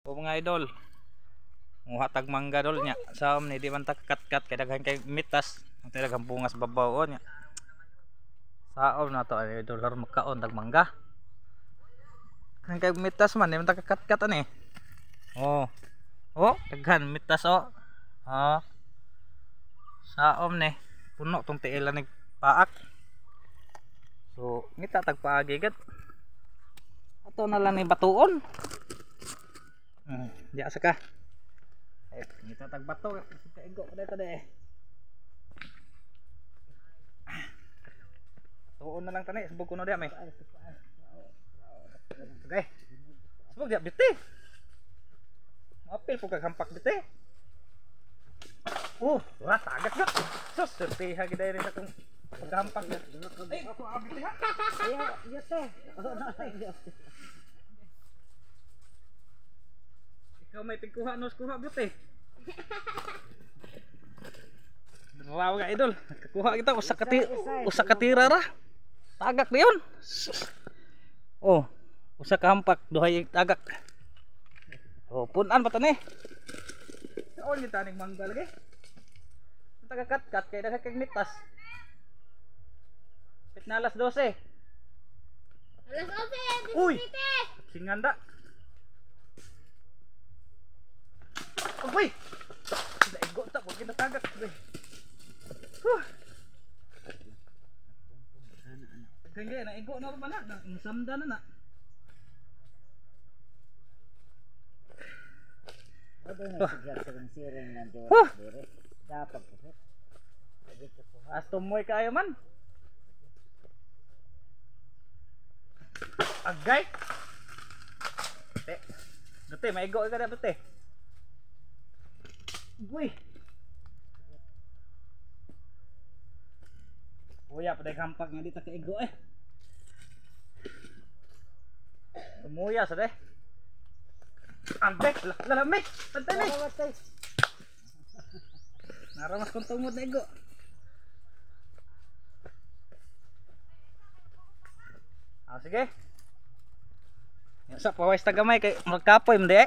O mga idol, muha tag mangga dol nya. Sa ni di man ta kat-kat kay daghan kay mitas, ang daghang bunga sa babaw nya. Saom na to ay idol har makaon tag mangga. Daghan kay mitas man, di man ta kat-kat ani. Oh. Oh, daghan mitas oh. Oh. Saom ni puno tong tiilan ni paak. So, ngita tag paagi gad. Ato na lang ni batuon. Di asa ka. Eh, ngita tag bato kaigo pa dito de. Tuon na lang tani, subog kuno diya may. Okay. Subog diya biti. Maapil po kag hampak biti. Oh, wala tagak na. Sus, surtiha gid rin sa akong paghampak. Ay, ako abit ha. Iya te. Ikaw may tigkuha nos kuha beauty. Raw ka idol. Nakakuha kita usa ka tira ra. Tagak na yun. Oh, usa ka hampak duhay tagak. Oh, punan pa tani. Saon kita ning mangga lagi. Taga kat-kat kay daghan kay mitas. Pit na alas 12. Alas 11. Uy. Singanda. Uy! Naigo ta, huwag kinatagak. Huh. Kaya naigo na ba na? Nasamda na na. Huh. Asto mo'y kayo man. Agay! Te, dute, maigo ka na dute. Uy. Kuya, paday hampak nga dito kaigo eh. Tumuya sa de. Ambek, lalamig. Pantay. Naramas kong tungod na igo. Ah, sige. Sa pawais ta gamay kay magkapoy mde.